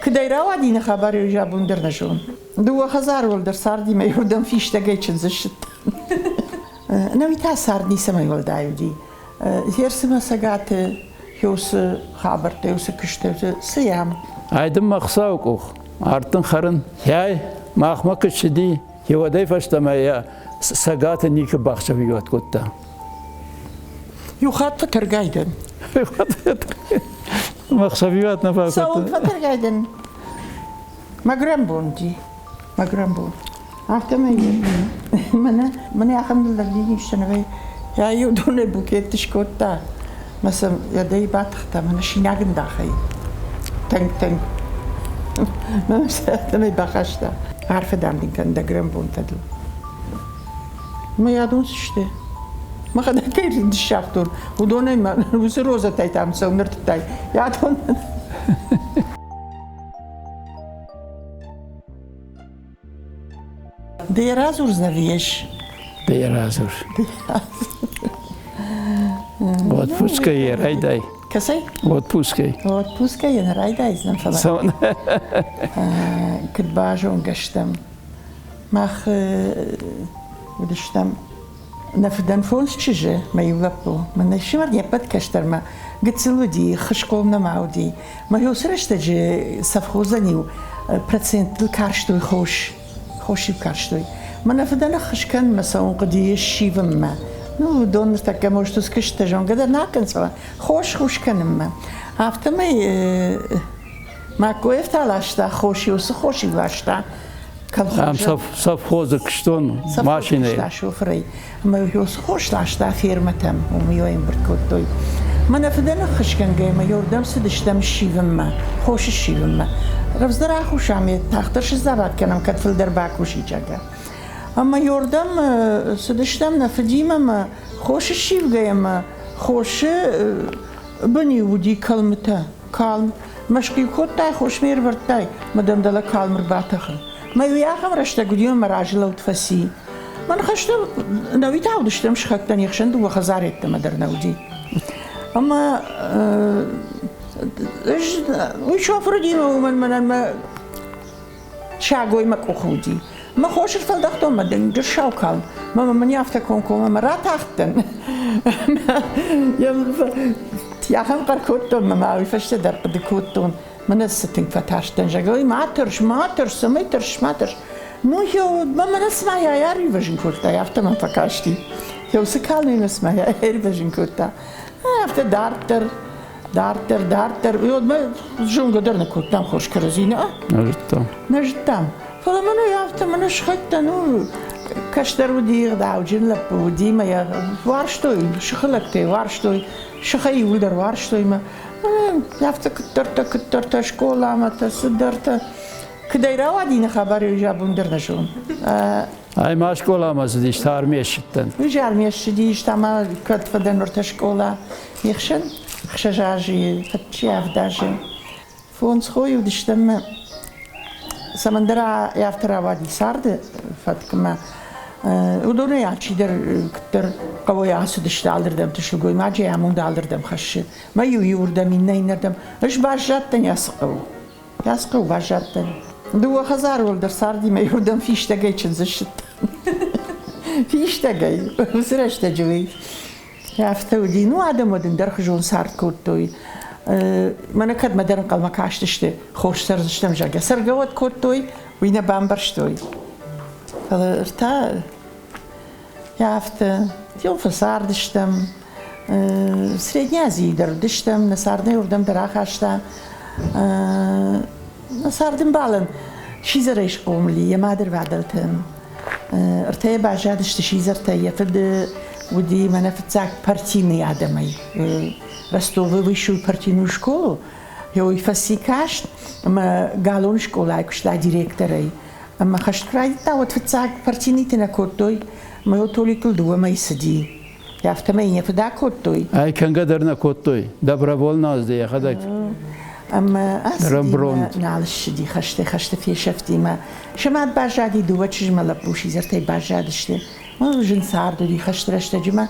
Куыдӕй рауади нӕ хабар, уый абон дӕр нӕ зонын. Дыууӕ хӕдзары уӕлдӕр цардимӕ иуырдӕм фистӕгӕй чындзы ссыдтӕн. Нӕуи та цард ницӕмӕй уӕлдай уыди. Херсымӕ цӕгаты хёсы хабӕрттӕ, уыцы куыстӕ, цы йӕм. Ай дын мӕ Хуыцауы къух, ард дын хӕрын. Йай, махмӕ куы ссыди, уӕдӕй фӕстӕмӕ йӕ цӕгаты никуы бахсӕвиуат кодта. Иу хатт фӕтӕргай дӕн. Мӕхсӕвиуат нӕ фӕкодта. Цӕуыл фӕтӕргай дӕн? Мӕгуырӕн бон ди. Мӕгуырӕн бон. Афтӕмӕй мӕнӕ мӕнӕ ахӕм ныллӕг дидинджытӕ йӕ иу донӕй букет скодта мӕ сӕм йӕ дӕй батыхта мӕнӕ синаг ӕндахӕй. Тынг-тынг. Мӕ сӕ афтӕмӕй бахаста. Арфӕ дам дын кӕн дӕ гуырӕн бон фӕдыл. Мӕ адон цы сты? Мӕхӕдӕг кӕй ныссагътон, уыдонӕй мӕ уыцы розӕтӕй та мӕ ныртыдтай. Адон Ды йӕ радзурдзынӕ ӕви ӕз? Ды йӕ радзур. Отпускӕй йӕ райдай. Кӕцӕй? Отпускӕй. Отпускӕй йӕ нӕ райдайдзынӕн, фӕлӕ куыд базонгӕ стӕм. Мах уыдыстӕм нӕ фыдӕн фондз чызджы, мӕ иу лӕппу. Мӕн ӕфсымӕр не ппӕт кӕстӕрмӕ гыццыл уыди, хызхъом нӕма уыди. Мӕ уыцы рӕстӕджы совхозӕн-иу проценттыл карстой хос. Хос-иу карстой. Мӕнӕ фыдӕн ӕххуыс кӕнынмӕ цӕуын хъуыди ссивынмӕ. Ну, уыдон ныртӕккӕ может ускуыстытӕ зонгӕ дӕр нӕ кӕнынц, фӕлӕ хос хус кӕнынмӕ. Афтӕмӕй Маккоев та ласта хос-иу, цы хос-иу ласта, Ам совхозы куыстон машинӕйы. шофырӕй. Ӕмӕ уыцы хос ласта фермӕтӕм, уым ее ӕмбырд кодтой. Мӕнӕ фыдӕн ӕххуысгӕнгӕ ӕмӕ ёрдӕм цыдыстӕм ссивынмӕ, хос ссивынмӕ. Рӕвдздӕр ахусам, тагъддӕр сыззавад кӕнӕм, кӕд фылдӕр бакусид, зӕгъгӕ. Ӕмӕ ёрдӕм цыдыстӕм нӕ фыдимӕ ӕмӕ хос ссивгӕ ӕмӕ хосы бын-иу уыди кӕлмытӕ. Калм. Мӕскуыйы кодтай, хосмӕ ӕрвӕрдтай, мӕ дӕм дӕлӕ калм ӕрбатӕхы. Мӕ уый ахӕм рӕстӕг уыди, ӕмӕ мӕ разы лӕуд фӕци. Мӕ ныхӕстӕ нӕуи та уыдыстӕм сыхӕгтӕ, не хсӕн дыууӕ хӕдзары йеддӕмӕ дӕр нӕ уыди. Ӕмӕ ӕз уый шофыр уыди, уымӕн мӕнӕн мӕ Сагой мӕ къухы уыди. Мӕ хос ӕрфӕлдӕхтон мӕ дынджыр сау калм. Мӕ мын афтӕ комкоммӕ мӕ ратахтӕн. Ахӕм хъӕр кодтон мӕ ма уый фӕстӕ дӕр хъуыды кодтон. Мӕнӕ цы тынг фӕтарстӕн, зӕгъгӕ, ой, ма тӕрс, ма тӕрс, цӕмӕй тӕрсыс, ма тӕрс. Ну, мӕ мӕнӕ цыма йӕ ӕривӕзын кодта, афтӕ мӕм фӕкасти. Уыцы калмы мӕ цыма йӕ ӕривӕзын кодта. Афтӕ дарддӕр Дарддӕр, дарддӕр, уӕдмӕ зонгӕ дӕр нӕ кодтам хорз кӕрӕдзи, нӕ? Нӕ зыдтам. Нӕ зыдтам. Фӕлӕ мӕнӕ афтӕ мӕнӕ схӕдтӕн, ну, кӕстӕр уыди, ӕгъдауджын лӕппу уыди, мӕ йӕ уарзтой, сыхы лӕгтӕ уарзтой, сыхӕй иууылдӕр уарзтой мӕ. Афтӕ куыддӕртӕ, куыддӕртӕ, скъоламӕ та, цыдӕртӕ. Куыдӕй рауади нӕ хабар, уый абон дӕр нӕ зонын. Ай ма скъоламӕ цыдис, та армийӕ ссыдтӕн. Уый армийӕ ссыдис, та ма кӕд фӕдӕн ӕртӕ скъола. Не хсӕн ӕхсӕз азы, фӕтчи авд азы. Фондз хойы уыдыстӕм мӕ цӕмӕндӕр афтӕ рауади царды фӕткмӕ. Уыдонӕй алчидӕр куыддӕр хъӕуӕй ацыдысты алырдӕмты сылгоймаджы амонд алырдӕм хӕссы. Мӕ иу иуырдӕм, иннӕ иннӕрдӕм. Ӕз баззадтӕн ацы хъӕуы. Ацы хъӕуы баззадтӕн. Дыууӕ хӕдзары уӕлдӕр цардимӕ иуырдӕм фистӕгӕй чындзы ссыдтӕн. Фистӕгӕй, уыцы рӕстӕджы уый. Афтӕ уыди. Ну, адӕм уӕд ӕндӕрхуызон цард кодтой. Мӕнӕ кӕдмӕ дӕр ӕнхъӕлмӕ кастысты, хорз цӕрдзыстӕм, зӕгъгӕ. Цӕргӕ уӕд кодтой, уый нӕ бамбӕрстой. Фӕлӕ ӕртӕ афтӕ иу фӕцардыстӕм. Средней Азийы дӕр уыдыстӕм, нӕ цардӕй уырдӕм дӕр ахаста. Нӕ цардӕмбалӕн сидзӕрӕй схъомыл и йӕ мадырвадӕлтӕн. Ӕртӕйӕ баззадысты сидзӕртӕ. Йӕ фыд уыди мӕнӕ фыццаг партийный адӕмӕй. Ростовы высшую партийную школу. Уый фӕци каст ӕмӕ галон скъолайы куыста директорӕй. Ӕмӕ хӕст куы райдыдта, уӕд фыццаг партийныйты нӕ кодтой. Мӕ Толикыл дыууӕ мӕйы цыди. Афтӕмӕй йӕ фыд акодтой. Ай кӕнгӕ дӕр нӕ кодтой. Добровольно азды йӕхӕдӕг. Ӕмӕ ацыди нал ссыди хӕсты, хӕсты фесӕфтимӕ. Сӕ мад баззади, дыууӕ чызгмӕ лӕппу сидзӕртӕй баззадысты. Зын цард уыди хӕсты рӕстӕджы ма.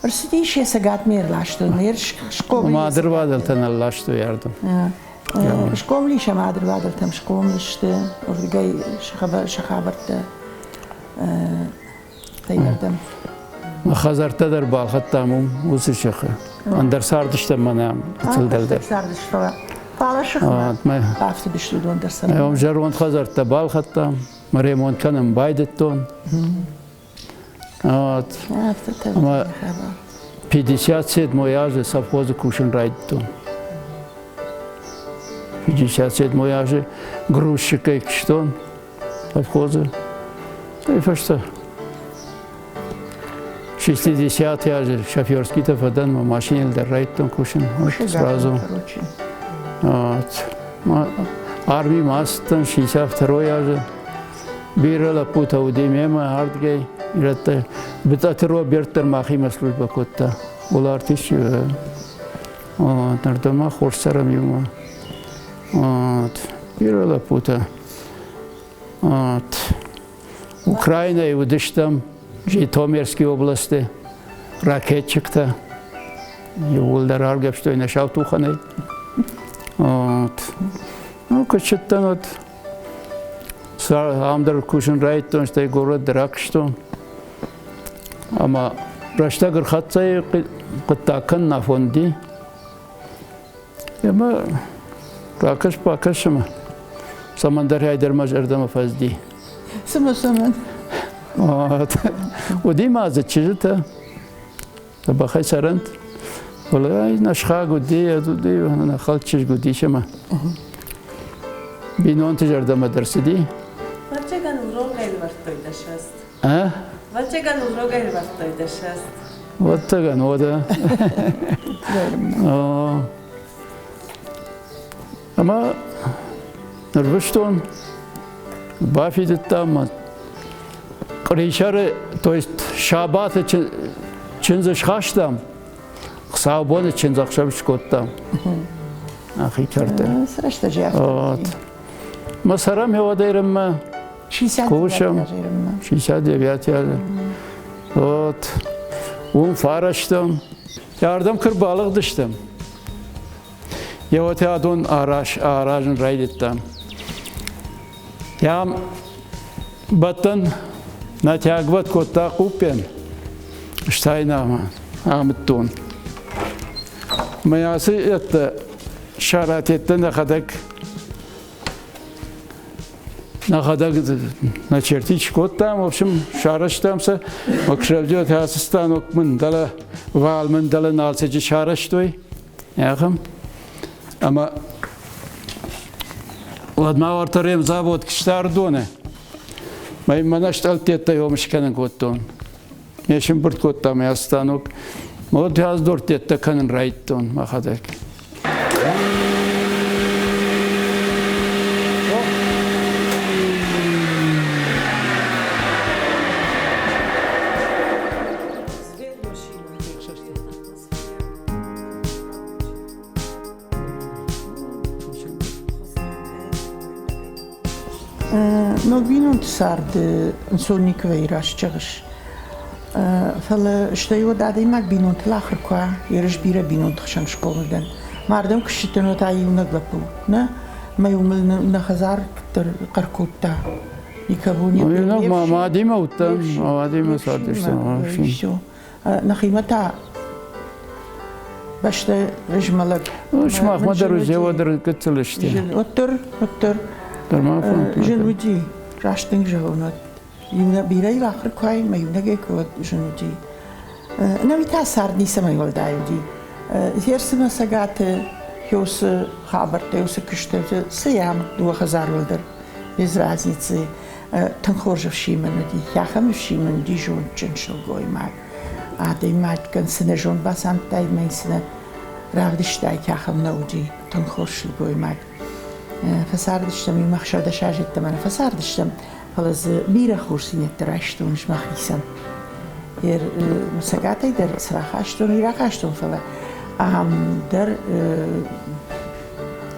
Ӕрцыдис йӕ цӕгатмӕ ӕрластой, ме схъомыл. Мадырвадӕлтӕ нӕ ластой ардӕм. Схъомыл ис ӕмӕ ӕдырвадӕлтӕм схъомыл сты, уырдыгӕй сӕ хабӕрттӕ фӕйнӕрдӕм. Хӕдзӕрттӕ дӕр балхӕдтам уым, уыцы сыхы. Ӕндӕр цардыстӕм мӕнӕ гыццыл дӕлдӕр. Цардысты, фӕлӕ фӕлӕ сыхмӕ бафтыдысты уыдон дӕр сӕ. Уым зӕронд хӕдзӕрттӕ балхӕдтам, ремонт кӕнын байдыдтон. Вот. Ӕмӕ 57 азы совхозы кусын райдыдтон. 57 азы грузчикӕй куыстон совхозы. И фӕстӕ 60 азы шоферскийтӕ фӕдӕн, мӕ машинӕйыл дӕр райдыдтон кусын. Вот сразу. Вот. Армийы ма ацыдтӕн 62 азы. Бирӕ лӕппутӕ уыди мемӕ ардыгӕй ирӕттӕ. Бытъаты Роберт дӕр махимӕ службӕ кодта. Уыл артист ныр дӕр ма хорз цӕрӕм иумӕ. Бирӕ лӕппутӕ. Украинӕйы уыдыстӕм Житомирский областы ракетчиктӕ. Иууылдӕр аргӕвстой нӕ саутухӕнӕй. Ну, куы цыдтӕн, уӕд Ам дӕр кусын райдыдтон, стӕй горӕт дӕр акуыстон. Ӕмӕ рӕстӕг ӕрхӕццӕ хъуыддаг кӕнын афон уыди. Ӕмӕ ракӕс-бакӕс ӕмӕ цӕмӕндӕр дӕр мӕ зӕрдӕмӕ фӕзыди. Цымӕ цӕмӕн? Уыди ма дзы чызджытӕ, Бӕхӕй цӕрӕнт. Фӕлӕ нӕ сыхаг уыди, ӕз уыди, нӕ хӕлд чызг уыдис ӕмӕ бинонты зӕрдӕмӕ дӕр цыди. Вӕццӕгӕн урокӕй лӕвӕрдтой дӕ сӕст. А? Вӕццӕгӕн урокӕй лӕвӕрдтой дӕ сӕст. Вӕццӕгӕн, уӕдӕ. Ӕмӕ нырвыстон, бафидыдтам ӕмӕ къуырисӕры, то есть сабаты чындзы схастам, хуыцаубоны чындзӕхсӕв скодтам. Нӕхи кӕрты. Цы рӕстӕджы афтӕ? Мӕ цӕрӕм уӕдӕй кусӕм, 69 азы. Вот. Уым фӕрӕзтам. Ардӕм куы рбалыгъдыстӕм, Еуӕтӕ адон аразын райдыдтам. Ям бӕттӕн натягват кодта къуппен, стӕй нӕма амыдтон. Мӕ ацы ӕддӕ саратеттӕ нӕхӕдӕг нӕхӕдӕг начертить кодтам, в общем, сарӕзтам сӕ. Мӕ ацы станок мын дӕлӕ вал мын дӕлӕ налцӕджы сарӕзтой. Ахӕм. Ӕмӕ уӕдмӕ уӕртӕ ремзавод куыста Ӕрыдоны. Мӕ мӕнӕ стъӕлттӕттӕй ом скӕнын кодтон. Ме сымбырд кодта мӕ станок. Вот аздорттӕттӕ кӕнын райдтон мӕхӕдӕг. Ног бинонты царды ӕнцон никуы вӕййы раст зӕгъыс. Фӕлӕ стӕй уӕд адӕймаг бинонтыл ахуыр куы уа, ерыс бирӕ бинонты хсӕн схъомыл дӕн. Мардӕм куы ссыдтӕн, уӕд та иунӕг лӕппу. Нӕ, мӕ уымыл нӕ хӕдзар дӕр хъӕр кодта. Никого нет. Ну, мадимӕ уыдтӕн, мадимӕ цардыстӕм. Все. Нӕхимӕ та бӕстӕ змӕлӕг. Сымахмӕ дӕр уыди, дӕр гыццыл сты. Уӕддӕр, уӕддӕр. Зын уыди, раст дын зӕгъон, уӕд. Бирӕ ахуыр куы ай, мӕ иунӕгӕй куы уӕд зын уыди. Нӕуи та цард ницӕмӕй уӕлдай уыди. Херсымӕ цӕгаты хёсы хабӕрттӕ, уыцы куысты, цы йӕм дыууӕ хӕдзарыл дӕр, без разницы. Тынг хорз ӕфсин мын уыди, ахӕм ӕфсин мын уыди зондджын сылгоймаг. Адӕймагӕн цы нӕ зонд бацамыдтай ӕмӕ йын цы нӕ равдыстай, ахӕм нӕ уыди. Тынг хорз сылгоймаг. Фӕцардыстӕм иумӕ 16 азы йеддӕмӕ нӕ фӕцардыстӕм, фӕлӕ дзы бирӕ хорздзинӕдтӕ райстон ӕз мӕхицӕн. Цӕгатӕй дӕр цы рахастон, уый рахастон, фӕлӕ ахӕм дӕр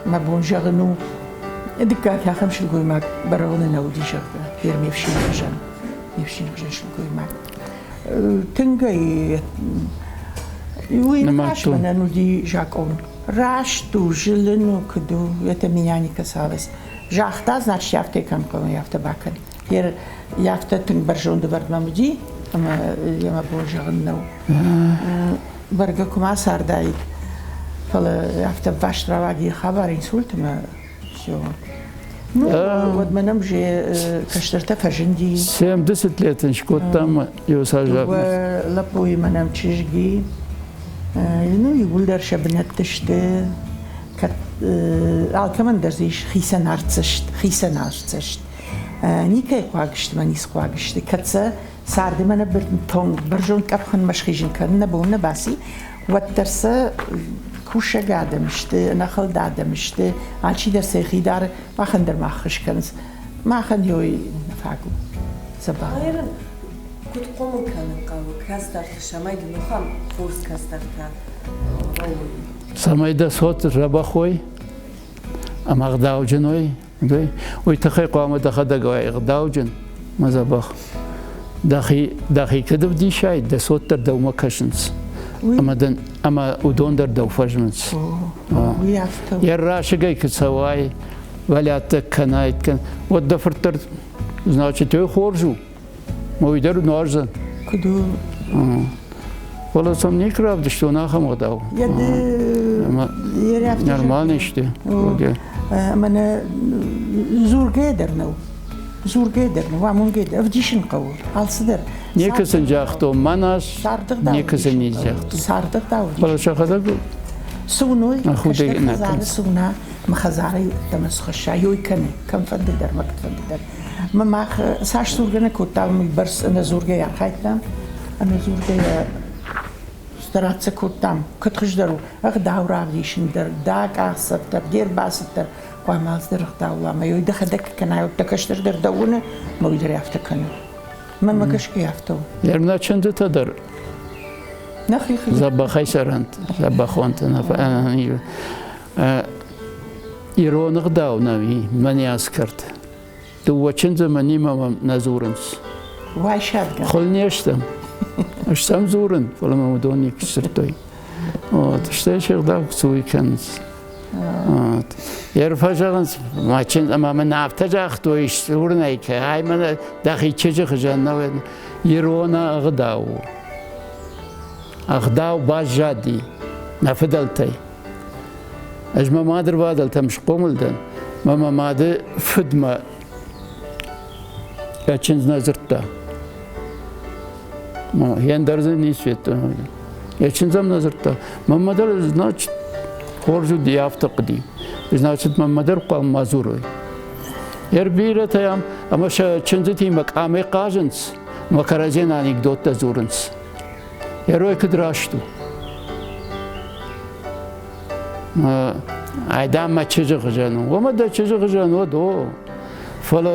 мӕ бон зӕгъын у, дыккаг ахӕм сылгоймаг бӕрӕгъуыны нӕ уыди, зӕгъгӕ, фер ме фсины хуызӕн, ме фсины хуызӕн сылгоймаг. Тынг ӕй уый ныхас мӕнӕн уыди закъон. Раст у, зылын у, куыд у, это меня не касалось. Загъта, значит, афтӕ кӕм хъӕуы, афтӕ бакӕн. Афтӕ тынг бӕрзонд ӕвӕрд мӕм уыди, ӕмӕ йӕ мӕ бон зӕгъын нӕу. Бӕргӕ куы ма цардаид, фӕлӕ афтӕ ӕвваст рауади хабар инсульт ӕмӕ все. Ну, уӕдмӕ нӕм же кӕстӕртӕ фӕзынди. 70 лет ын скодтам Иосажа. Лӕппуимӕ нӕм чызги. Ну, иууылдӕр сӕ бынӕтты сты. Алкӕмӕн дӕр дзы ис хицӕн артдзӕст, хицӕн артдзӕст. Никӕй хъуаг сты мӕ ницы хъуаг сты. Кӕд сӕ царды мӕнӕ бӕрзонд къӕпхӕнмӕ схизын кӕнын нӕ бон нӕ баци, уӕддӕр сӕ кусӕг адӕм сты, ӕнӕхӕлд адӕм сты, алчидӕр сӕ хи дары, махӕн дӕр ма ӕххуыс кӕнынц. Махӕн ёй фаг у. Дзӕбӕх. Куыд хъомыл кӕнын хъӕуы кӕстӕрты, цӕмӕй дын ахӕм хорз кӕстӕртӕ уой? Цӕмӕй дӕ цот дзӕбӕх уой ӕмӕ ӕгъдауджын уой, уый тыххӕй хъуамӕ дӕхӕдӕг уай ӕгъдауджын мӕ дзӕбӕх. Дӕхи, дӕхи куыд ӕвдисай, дӕ цот дӕр дӕумӕ кӕсынц. Ӕмӕ дын ӕмӕ уыдон дӕр дӕу фӕзмынц. Йӕ расыгӕй куы цӕуай, валӕттӕ кӕнай, уӕд дӕ фырт дӕр, значит, ой хорз у. Уый дӕр нуаздзӕн. Куыд у? Фӕлӕ сӕм никуы равдыстон ахӕм ӕгъдау. Нормальный сты. Мӕнӕ дзургӕ дӕр нӕу. Дзургӕ дӕр нӕу, амонгӕ дӕр. Ӕвдисын хъӕуы алцыдӕр. Никуы сын загътон мӕнӕс, никуы сын ницы загътон. Цардӕгъдау. Фӕлӕ сӕхӕдӕг цы уыной, кӕстӕр хӕдзары цы уына, мӕ хӕдзарӕй ӕддӕмӕ цы хӕсса, ёй кӕны, кӕмфӕнды дӕр, мӕ куыдфӕнды дӕр. Мӕ мах цас дзургӕ нӕ кодтам, уыйбӕрц ӕнӕдзургӕйӕ архайдтам, ӕнӕдзургӕйӕ стараться кодтам, куыд хуыздӕр у, ӕгъдау равдисын дӕр, дӕ къахдзӕф дӕр, де рбацыд дӕр хъуамӕ алцыдӕр ӕгъдау уа, ӕмӕ уый дӕхӕдӕг кӕнай, дӕ кӕстӕр дӕр дӕ уыны, ӕмӕ уый дӕр афтӕ кӕны. Мӕнмӕ гӕсгӕ афтӕ у. Нӕ чындзытӕ дӕр дзӕбӕхӕй цӕрӕнт, дзӕбӕхонтӕ ирон ӕгъдау нӕм и, мӕн аскӕрт. Дыууӕ чындзы мӕнимӕ мӕм нӕ дзурынц. Уайсадгӕ. Хъул не стӕм. Ӕз сӕм дзурын, фӕлӕ мӕ уыдон никуы сдзырдтой. Вот, стӕй се гъдау цуй кӕнынц. Вот. Йе фӕзӕгъынц, мӕ чындз ӕмӕ мын афтӕ загътой, сдзурынӕй кӕй, ай мӕнӕ дӕхи чызджы хуызӕн нӕу. Ирон ӕгъдау у. Ӕгъдау баззади нӕ фыдӕлтӕй. Ӕз мӕ мадырвадӕлтӕм схъомыл дӕн, мӕ мӕ мады фыдмӕ йӕ чындз нӕ дзырдта. Йе ндӕр дзы ницы федтон. Йӕ чындз ӕм нӕ дзырдта. Мӕнмӕ дӕр, значит, хорз уыди, афтӕ хъуыди. Значит, мӕнмӕ дӕр хъуамӕ ма дзурой. Ӕрбирӕтӕ ам ӕмӕ сӕ чындзытимӕ къамӕй хъазынц, ӕмӕ кӕрӕдзийӕн анекдоттӕ дзурынц. Герой куыд раст у? Айдам мӕ чызджы хуызӕн у. Уымӕ дӕ чызджы хуызӕн уӕд, о. Фӕлӕ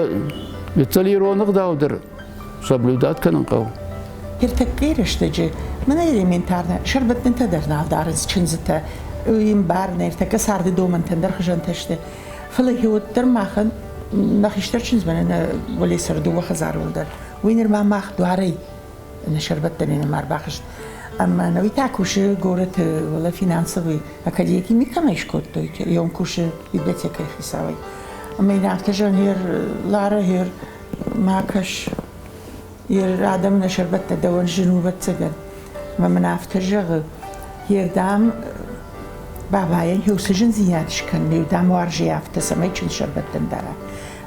гыццыл ирон ӕгъдау дӕр соблюдать кӕнын хъӕуы. Ӕртӕккӕйы рӕстӕджы мӕнӕ элементарно сӕрбӕттӕнтӕ дӕр нал дарынц чындзытӕ. Уый ӕмбарын, ӕртӕккӕ царды домӕнтӕ ӕндӕр хуызӕнтӕ сты. Фӕлӕ уӕддӕр махӕн нӕ хистӕр чындз мӕнӕ нӕ уӕле цӕры дыууӕ хӕдзарыл дӕр. Уый нырма мах дуарӕй нӕ сӕрбӕттӕнӕй ма ӕрбахызт. Ӕмӕ нӕ уый та кусы горӕты уӕлӕ финансовый академийы кӕмӕй скодтой, йон кусы библиотекӕйы хицауӕй. Ӕмӕ йын афтӕ зӕгъын, ер Лара, ер ма кӕс, ер адӕм нӕ сӕрбӕттӕ дӕуӕн зын у, ӕвӕццӕгӕн. Ӕмӕ мын афтӕ зӕгъы, ер, дам, бабайӕн еу цы зындзинад скӕнын, еу, дам, уарзы афтӕ, цӕмӕй чындз сӕрбӕттӕн дара.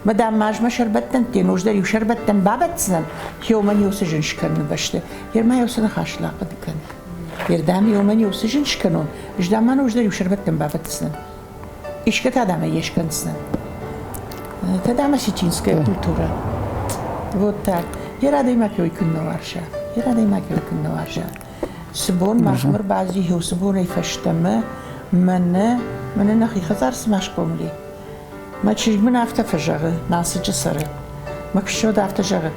Мадам ма сӕрбӕттӕнтте ноджыдӕр иу сӕрбӕттӕн бабӕтдзынӕн, еумӕн еу цы зын скӕныны бӕсты. Ерма еу цы ныхас лахъуыды кӕн. Ердӕм еумӕн еу цы зын скӕнон, ӕз дам ма ноджыдӕр иу сӕрбӕттӕн бабӕтдзынӕн. Искӕ та дам ӕй скӕндзынӕн. Это дам осетинская культура. Вот так. Ер адӕймаг ой куыннӕ уарза. Ер адӕймаг ой куыннӕ уарза. Цы бон махмӕ рбази, уыцы бонӕй фӕстӕмӕ мӕнӕ, мӕнӕ нӕхи хӕдзар цыма схъомыл и. Мӕ чызг мын афтӕ фӕзӕгъы, Налцыччы цӕры. Мӕ куыстуат афтӕ зӕгъы: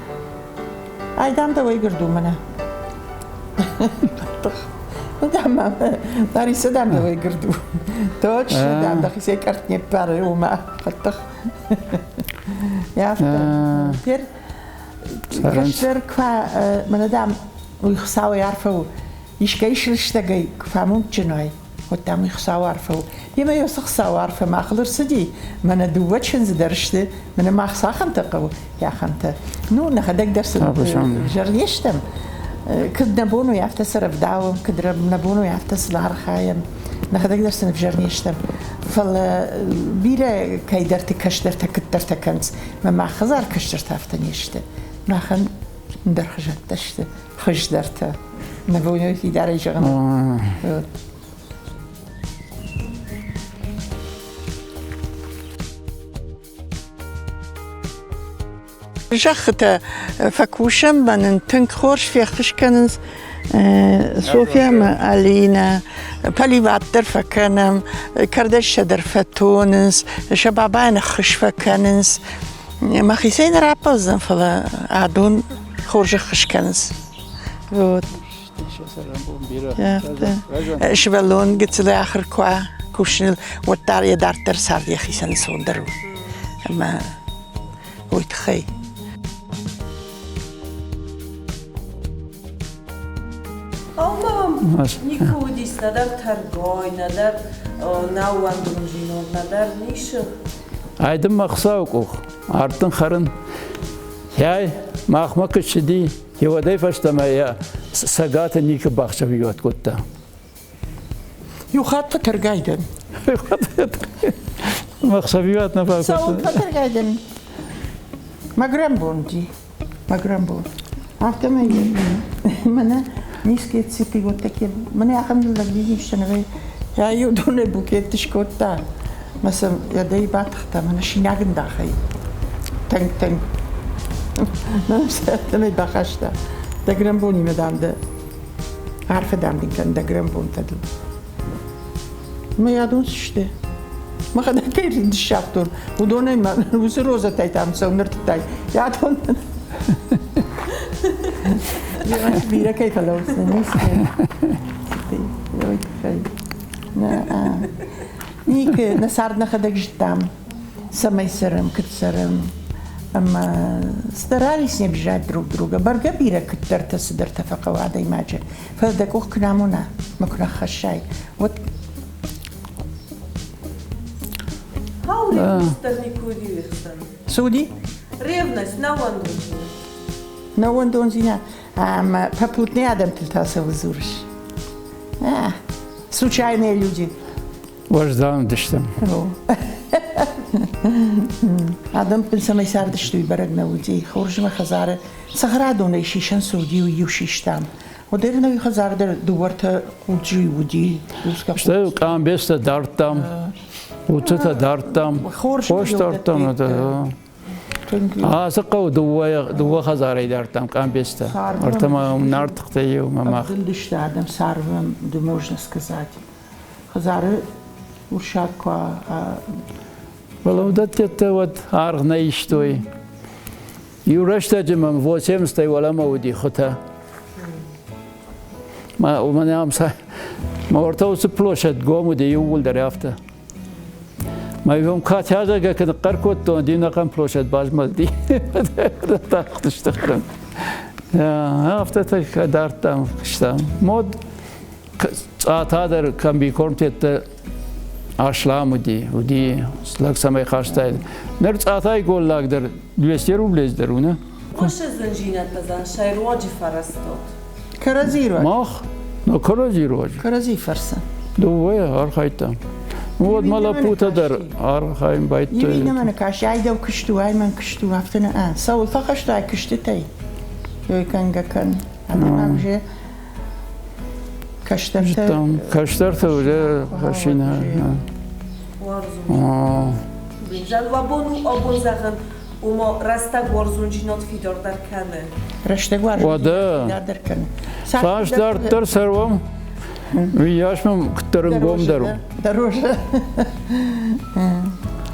Ай, дам, дӕуӕй гуырд у мӕнӕ. Дам, мамӕ, Лариса, дам, дӕуӕй гуырд у. Точно, дам, дӕхицӕй къӕртт не ппары, уымӕ хъӕддых. Афтӕ. Теперь кӕстӕр куы мӕнӕ, дам, уый Хуыцауӕй арфӕ у, искӕй сылыстӕгӕй куы фӕамондджын уай. Уӕд дам уый Хуыцауы арфӕ у. Емӕ уыцы Хуыцауы арфӕ махыл ӕрцыди, мӕнӕ дыууӕ чындзы дӕр сты, мӕнӕ мах цахӕмтӕ хъӕуы, ахӕмтӕ. Ну, нӕхӕдӕг дӕр сын ӕвзӕр не стӕм. Куыд нӕ бон у, афтӕ сӕ рӕвдауӕм, куыд нӕ бон у, афтӕ сыл архайӕм. Нӕхӕдӕг дӕр сын ӕвзӕр не стӕм. Фӕлӕ бирӕ кӕйдӕрты кӕстӕртӕ куыддӕртӕ кӕнынц. Мӕ мах хӕдзар кӕстӕртӕ афтӕ не сты. Махӕн ӕндӕр хуызӕттӕ сты, хуыздӕртӕ. Нӕ бон фидарӕй зӕгъын. Зӕххытӕ фӕкусӕм, мӕ нын тынг хорз феххуыс кӕнынц Софья ӕмӕ Алинӕ. Поливат дӕр фӕкӕнӕм, кӕрдӕджытӕ дӕр фӕтонынц, сӕ бабайӕн ӕххуыс фӕкӕнынц. Мӕхицӕй нӕ раппӕлдзӕн, фӕлӕ адон хорз ӕххуыс кӕнынц. Вот. Сывӕллон гыццылӕй ахуыр куы уа кусыныл, уӕддӕр йӕ дарддӕр цард йӕхицӕн ӕнцондӕр у. Ӕмӕ уый тыххӕй. Ау, никуы уыдис нӕдӕр тӕргай, нӕдӕр нӕууӕндондзинад, нӕдӕр ницы. Айдын мӕ Хуыцауы къух, ард дын хӕрын. Йай, махмӕ куы ссыди, Уӕдӕй фӕстӕмӕ йӕ цӕгаты никуы бахсӕвиуат кодта. Иу хатт фӕтӕргай дӕн. Махсӕвиуат нӕ фӕкодта. Цӕуыл фӕтӕргай дӕн? Мӕгрӕмбон ди. Мӕгрӕмбон. Афтӕмӕй мӕнӕ низкие цветы вот такие. Мӕнӕ ахӕм ныллӕг дидинджытӕ Я иу донӕй букет скодта. Мӕ сӕм йӕ дӕй батыхта, мӕнӕ синаг ӕндахӕй. Тынг-тынг. Мӕм сӕ афтӕмӕй бахаста. Дӕ грӕмбонимӕ, дам, дӕ арфӕ, дам, дын кӕн дӕ грӕмбон фӕдыл. Мӕ адон сты. Мӕхӕдӕг кӕй ныссагътон, уыдонӕй мӕ уыцы розӕтӕй там цӕу ныртыдтай. Адон бирӕ кӕй фӕлӕудзӕн, уый тыххӕй. Никы нӕ цард нӕхӕдӕг зыдтам, цӕмӕй цӕрӕм, куыд цӕрӕм. Ӕмӕ старались не обижать друг друга. Бӕргӕ бирӕ куыддӕртӕ цыдӕртӕ фӕхъӕуы адӕймаджы. Фӕлӕ дӕ къух куы намона мӕ куы нӕххӕссай, уӕд Хау ревность дӕр никуы уыди уе хсӕн? Цы уыди? Ревность, нӕуӕндондзинад. Нӕуӕндондзинад. Ӕмӕ попутный адӕмтыл та цӕуыл дзурыс? Случайные люди. Уӕздан уыдыстӕм. Адӕм цӕмӕй цардысты, уый бӕрӕг нӕ уыди. Хорз мӕ хӕдзары цӕхӕрадонӕй сисӕн цы уыди, уый иу систам. Уӕдӕй нӕ хӕдзар дӕр дыууӕртӕ хъуджы уыди. Стӕй къамбецтӕ дардтам, уцытӕ дардтам, хос дардтам. Ацы хъӕу дыууӕ хӕдзарӕй дардтам къамбецтӕ. Ӕртӕ ма Нартыхътӕй иу ӕмӕ мах. Ӕвдылдысты адӕм царвӕн, ды можно сказать. Хӕдзары урсаг куы Фӕлӕ уыдӕттӕ уӕд аргъ нӕ истой. Иу рӕстӕджы мӕм восемьдесятӕй уӕлӕмӕ уыди хуытӕ. Уымӕн ам сӕ мӕ уӕртӕ уыцы площадь гом уыди иууылдӕр афтӕ. Мӕ уым катязӕгӕ куы ныхъхъӕр кодтон, ди нӕхъӕн площадь базмӕлди. Тахтысты хъырым. Афтӕ дардтам, хызтам. Мод цъата дӕр комбикормтеттӕ аслам уыди, уыди лӕг цӕмӕй хастаид. Ныр цъатайы голлаг дӕр 200 рублей дӕр у, нӕ? Хъуысы зынзинӕдтӕ зан сӕ руаджы фӕрӕзтот. Кӕрӕдзийы руаджы. Мах? Ну, кӕрӕдзийы руаджы. Кӕрӕдзийы фӕрцы. Дыууӕ архайдтам. Уӕд ма лӕппутӕ дӕр архайын байдыдтой. Иу иннӕмӕ кӕсы, ай дӕу куыст у, ай мӕн куыст у, афтӕ нӕ. Цӕуыл фӕхӕстай куыстытӕй? Ой, кӕнгӕ кӕн. Адӕймаг уже кӕстӕртӕ... Кӕстӕртӕ уже хӕссинӕ. Уарзун. Уӕ бон у абон зӕгъын, ома рӕстӕг уарзондзинад фидардӕр кӕны. Рӕстӕг уарзондзинад фидардӕр кӕны. Цас дарддӕр цӕуӕм, уыйас мӕм куыддӕр ӕнгомдӕр у. Дороже.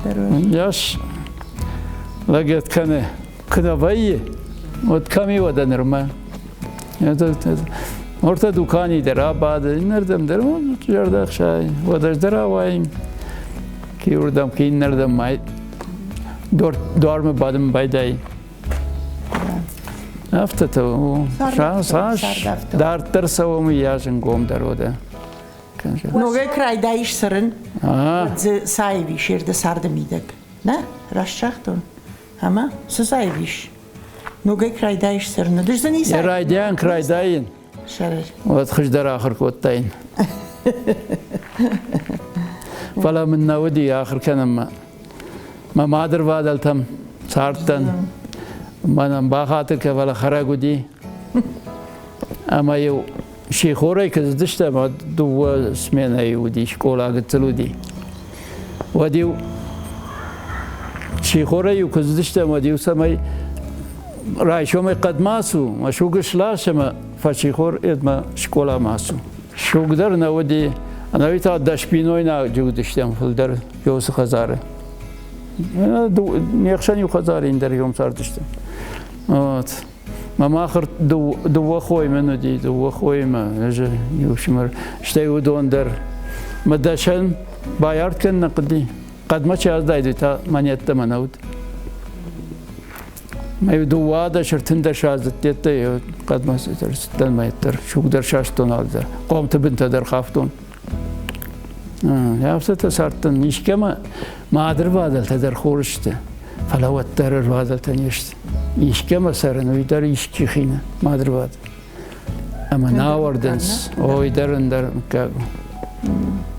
Уыйас лӕгӕт кӕны. Куы нӕ вӕййы, уӕд кӕм и уӕдӕ нырмӕ? Ортӕ дукани дӕр абады, иннӕрдӕм дӕр зӕрдӕ ӕхсайы. Уӕд ӕз дӕр ауайын, киуырдӕм, ки иннӕрдӕм май дуармӕ бадын байдайы. Афтӕтӕ у. Цас дарддӕр цӕуӕм, уыйас ӕнгомдӕр уыд. Ногӕй куы райдаис цӕрын, уӕд дзы цаив ис ӕрдӕ царды мидӕг. Нӕ, раст загътон. Ӕмӕ цы цаив ис? Ногӕй куы райдаис цӕрын, ды дзы ницы. Райдиан куы райдаин, уӕд хуыздӕр ахуыр кодтаин. Фӕлӕ мын нӕ уыди ахуыр кӕнынмӕ. Мӕ мадырвадӕлтӕм цардтӕн. Мӕнӕн бахатыр кӕ, фӕлӕ хӕрӕг уыди. Ӕмӕ-иу сихорӕй куы цыдыстӕм, уӕд дыууӕ сменӕйы уыди, скъола гыццыл уыди. Уӕд-иу сихорӕй-иу куы цыдыстӕм, уӕд-иу цӕмӕй райсомӕй хъӕдмӕ ацу, мӕ суг слас ӕмӕ фӕсихор едмӕ скъоламӕ ацу. Суг дӕр нӕ уыди, ӕнӕуи та дӕсбинойнаджы уыдыстӕм фылдӕр Йосы хӕдзары. Не хсӕн иу хӕдзары ӕндӕр иум цардысты. Вот. Мӕ махыр дыууӕ хойы мын уыди, дыууӕ хоимӕ, ӕз иу фсымӕр, стӕй уыдон дӕр. Мӕ дӕсӕн байард кӕнын нӕ хъуыди. Хъӕдмӕ чи аздаид, уый та мӕн йеддӕмӕ нӕ уыд. Мӕ дыууадӕс, ӕртындӕс аздзыдтӕ хъӕдмӕ цыдтӕн мӕ дӕр, суг дӕр састон алдӕр, хъомты бынтӕ дӕр хафтон. Афтӕтӕ цардтӕн искӕмӕ мадырвадӕлтӕ дӕр хорз сты, фӕлӕ уӕддӕр ӕрвадӕлтӕ не сты. Искӕмӕ цӕрын, уый дӕр исчи хины мадырвад. Ӕмӕ нӕ ауӕрдынц, ой дӕр ӕндӕр мыггаг у.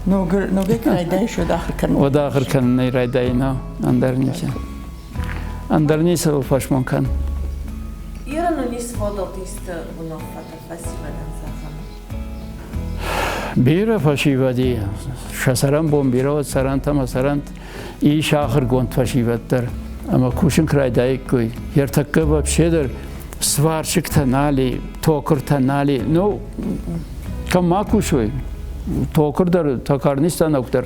Ногӕй куы райдайыс, уӕд ахуыр кӕнын. Уӕд ахуыр кӕнынӕй райдайын, ӕндӕр ницы. Ӕндӕр ницӕуыл фӕсмон кӕн. Иры ис фадат исты уынаффӕтӕ фӕсивӕдӕн зӕгъын? Бирӕ фӕсивӕди, сӕ цӕрӕнбон бирӕ уӕд цӕрӕнт ӕмӕ цӕрӕнт, ис ахуыргонд фӕсивӕд дӕр. Ӕмӕ кусын куы райдаиккой, ӕртӕккӕ вообще дӕр сварщиктӕ нал и, токыртӕ нал и. Ну, кӕм ма кусой, токыр дӕр, токарный станок дӕр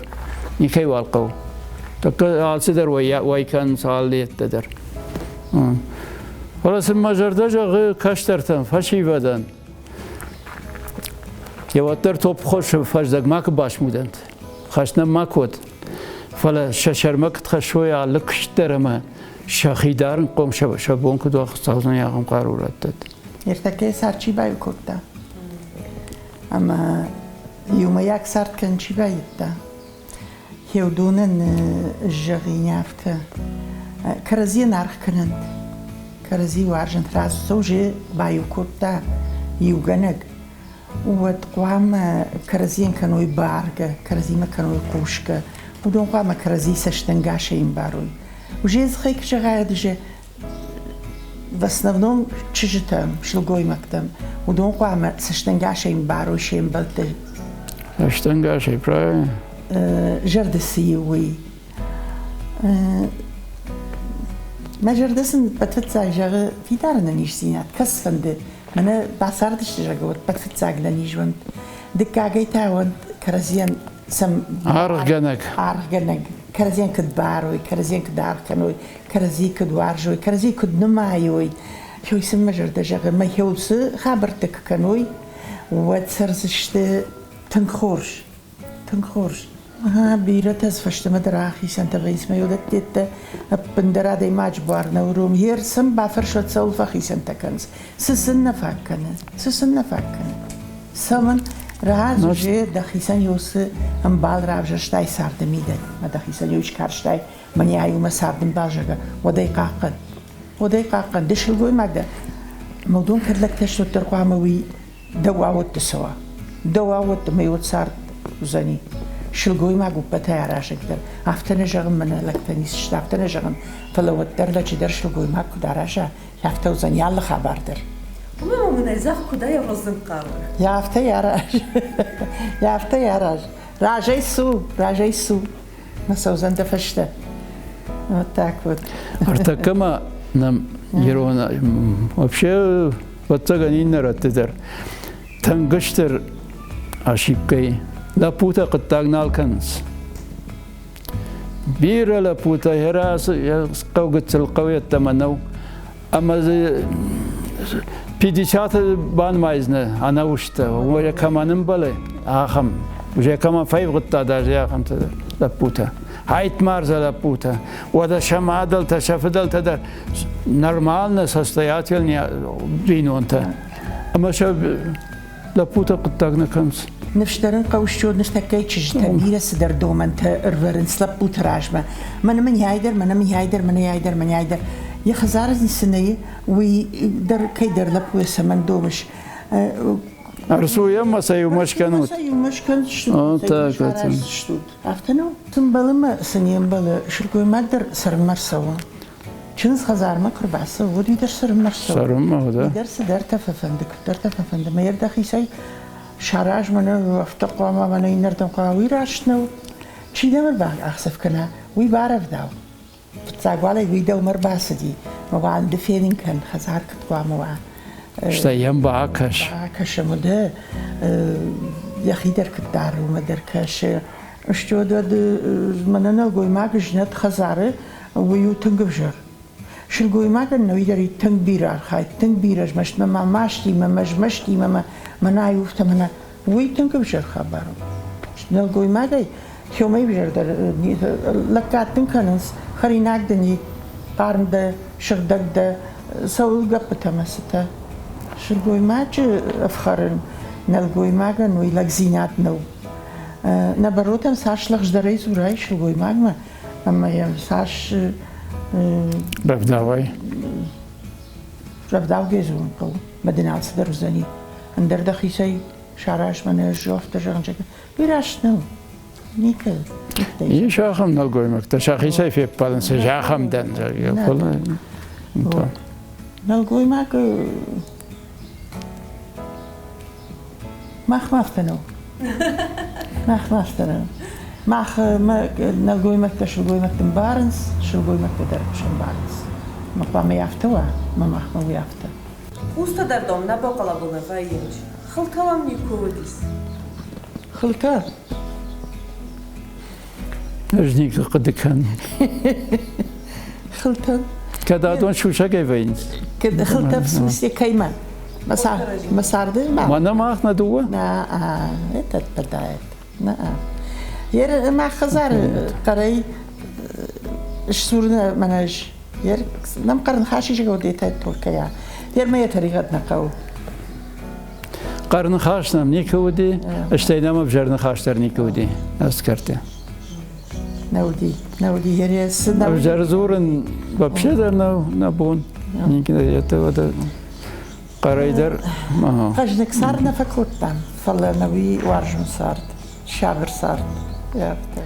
никӕй уал хъӕуы. Тӕккӕ алцыдӕр уӕй кӕнынц алы дӕр. Фӕлӕ сын мӕ зӕрдӕ зӕгъы кӕстӕртӕн, фӕсивӕдӕн. Уӕддӕр топпхос фӕздӕг макуы басмудӕнт, хӕст нӕм макуы уӕд. Фӕлӕ сӕ сӕрмӕ куыд хӕссой алы куыст дӕр ӕмӕ сӕхи дарынхъом сӕ бон куыд уа, Хуыцау сын ахӕм хъару раттӕд. Ӕртӕккӕйы цард чи баиу кодта ӕмӕ иумӕйаг цард кӕнын чи байдыдта, Хеудонӕн зӕгъин афтӕ, кӕрӕдзийӕн аргъ кӕнӕнт, кӕрӕдзи уарзӕнт. Рацу же баиу кодта иугӕнӕг, уӕд хъуамӕ кӕрӕдзийӕн кӕной баргӕ, кӕрӕдзимӕ кӕной хъусгӕ, уыдон хъуамӕ кӕрӕдзи цӕстӕнгасӕй ӕмбарой. Уже дзыхӕй куы зӕгъай, уже в основном чызджытӕм, сылгоймӕгтӕм, уыдон хъуамӕ цӕстӕнгасӕй ӕмбарой се мбӕлтты. Цӕстӕнгасӕй, правильно? Зӕрдӕ цы и, уый. Мӕ зӕрдӕ сын ӕппӕтфыццаг зӕгъы фидар ӕнӕниздзинад, кӕцыфӕнды. Мӕнӕ бацардысты, зӕгъы, уӕд ӕппӕтфыццаг ӕнӕниз уӕнт. Дыккагӕй та уӕнт кӕрӕдзийӕн сӕм аргъгӕнӕг. Аргъгӕнӕг. Кӕрӕдзийӕн куыд барой, кӕрӕдзийӕн куыд аргъ кӕной, кӕрӕдзи куыд уарзой, кӕрӕдзи куыд нымайой. Хёй сын мӕ зӕрдӕ зӕгъы, мӕ уыцы хабӕрттӕ куы кӕной, уӕд цӕрдзысты тынг хорз, тынг хорз. Бирӕтӕ дзы фӕстӕмӕ дӕр ахицӕнтӕ вӕййынц мӕ уыдӕттӕ ӕппындӕр адӕймаджы буар нӕ уромы. Йе рцӕм бафӕрсӕд, цӕуыл фӕхицӕнтӕ кӕнынц, цы сын нӕ фаг кӕны, цы сын нӕ фаг кӕны. Цӕмӕн разы дӕхицӕн уыцы ӕмбал равзӕрстай царды мидӕг, ӕмӕ дӕхицӕн иу скарстай, мӕнӕ ай у мӕ цардӕмбал, зӕгъгӕ, уӕд ӕй хъахъхъӕн. Уӕд ӕй хъахъхъӕн. Ды сылгоймаг дӕ, ӕмӕ уыдон кӕд лӕгтӕ сты, уӕддӕр хъуамӕ уый дӕу аууӕтты цӕуа. Дӕу аууӕтты мӕ уӕд цард уыдзӕни. Сылгоймаг ӕппӕтӕй аразӕг дӕр. Афтӕ нӕ зӕгъын, мӕнӕ лӕгтӕ ницы сты, афтӕ нӕ зӕгъын, фӕлӕ уӕддӕр лӕджы дӕр сылгоймаг куыд араза, афтӕ уыдзӕни алы хабар дӕр. Уымӕн ӕмӕ мын ӕй зӕгъ, куыд ӕй ӕвӕрдзын хъӕуы. Афтӕ араз. Афтӕ араз. Разӕй цу, разӕй цу. Мӕ цӕудзӕн дӕ фӕстӕ. Вот так вот. Ӕртӕккӕ ма нӕм ирон вообще ӕвӕццӕгӕн иннӕ рӕтты дӕр тынг стыр ошибкӕй лӕппутӕ хъуыддаг нал кӕнынц. Бирӕ лӕппутӕ хъӕу гыццыл хъӕу йеддӕмӕ нӕу ӕмӕ дзы пятидесяты банымайдзынӕ ӕнӕустӕ, уӕ кӕмӕн ӕмбӕлы, ахӕм. Уже кӕмӕн фӕивгъуыдта даже ахӕмтӕ лӕппутӕ. Хайтмарза лӕппутӕ. Уӕдӕ сӕ мадӕлтӕ, сӕ фыдӕлтӕ дӕр нормально состоятельные бинонтӕ. Ӕмӕ сӕ лӕппутӕ хъуыддаг нӕ кӕнынц. Ныфс дӕр ын хъӕуы счет ныртӕккӕйы чызджытӕ бирӕ цыдӕр домӕнтӕ ӕрвӕрынц лӕппуты размӕ. Мӕнӕ мын яйдӕр, мӕнӕ мын яйдӕр, мӕнӕ яйдӕр, мӕнӕ яйдӕр. Йӕ хӕдзары ын цы нӕй, уый дӕр кӕйдӕр лӕппуйӕ цӕмӕн домыс? Ӕрцу ӕмӕ сӕ иумӕ скӕнут. Сӕ иумӕ скӕндзыстут. Афтӕ нӕу? Цы мбӕлы мӕ цы не мбӕлы, сылгоймаг дӕр цӕрынмӕ рцӕуы. Чындз хӕдзармӕ куы рбацӕуы, уӕд уый дӕр цӕрынмӕ рцӕуы. Цӕрынмӕ, да. Уый дӕр цыдӕртӕ фӕфӕнды, куыддӕртӕ фӕфӕнды. Мӕ дӕхицӕй сараз мӕнӕ афтӕ хъуамӕ, мӕнӕ иннӕрдӕм хъуамӕ, уый раст нӕу. Чи дӕм ӕрбахсӕв кӕна, уый барӕвдау. Фыццаг уал ӕй уый дӕумӕ ӕрбацыди, мӕ уал ды фенын кӕн, хӕдзар куыд хъуамӕ уа. Стӕй йӕм бакӕс. Бакӕс ӕмӕ дӕ йӕхи дӕр куыд дары, уымӕ дӕр кӕсы. Стӕй уӕд мӕнӕ нӕлгоймаг знӕт хӕдзары, уый у тынг ӕвзӕр. Сылгоймагӕн нӕуи дӕр тынг бирӕ архайд, тынг бирӕ змӕст, мӕ мастимӕ, мӕ змӕстимӕ, мӕ мӕнӕ уфтӕ, мӕнӕ уый тынг ӕвзӕр хабар у. Нӕлгоймагӕй Хёмӕй ӕвзӕрдӕр лӕггад дын кӕнынц, хӕринаг дын и, хъарм дӕ, сыгъдӕг дӕ, цӕуыл гӕппытӕ мӕ цытӕ. Сылгоймаджы ӕфхӕрын нӕлгоймагӕн уый лӕгдзинад нӕу. Нӕ баротӕм цас лӕгъздӕрӕй дзурай сылгоймагмӕ, ӕмӕ йӕм цас рӕвдауай рӕвдаугӕ дзурын хъӕуы, мӕ дын алцыдӕр уыдзӕни. Ӕндӕр дӕхицӕй сараз мӕнӕ ӕз афтӕ зӕгъын, уый раст нӕу. Никӕй. Ис ахӕм нӕлгоймӕгтӕ, сӕхицӕй феппӕлынц, ӕз ахӕм дӕн, зӕгъгӕ. Фӕлӕ Нӕлгоймаг махмӕ афтӕ нӕу. Махмӕ афтӕ нӕу. Мах нӕлгоймӕгтӕ сылгоймӕгты мбарынц, сылгоймӕгтӕ дӕр сӕ мбарынц. Ма хъуамӕ афтӕ уа, ма махмӕ уый афтӕ. Къустӕ дӕр дон нӕ бахъӕлӕбыл нӕ вӕййынц. Хылтӕ уӕм никуы уыдис? Хылтӕ? Ӕз никуы хъуыды кӕнын. Хылтӕ? Кӕд адон сусӕгӕй вӕййынц? Хылтӕ в смысле кӕимӕ? Мӕ царды Мӕнӕ мах нӕ дыууӕ? На, это отпадает. На. Ер мах хӕдзары хъӕрӕй сдзурыны мӕнӕ ӕз. Ер нӕм хъӕрныхас исгӕудетӕ только я. Ер мӕ йӕ тӕригъӕд нӕ хъӕуы. Хъӕрныхас нӕм никуы уыди, стӕй нӕм ӕвзӕр ныхас дӕр никуы уыди ӕскӕрты. Нӕ уыди, нӕ уыди, ер цы нӕ Ӕвзӕр дзурын вообще дӕр нӕу нӕ бон. Никогда этого хъӕрӕй дӕр. Хъӕздыг цард нӕ фӕкодтам, фӕлӕ нӕ уый уарзон цард, сабыр цард. Афтӕ.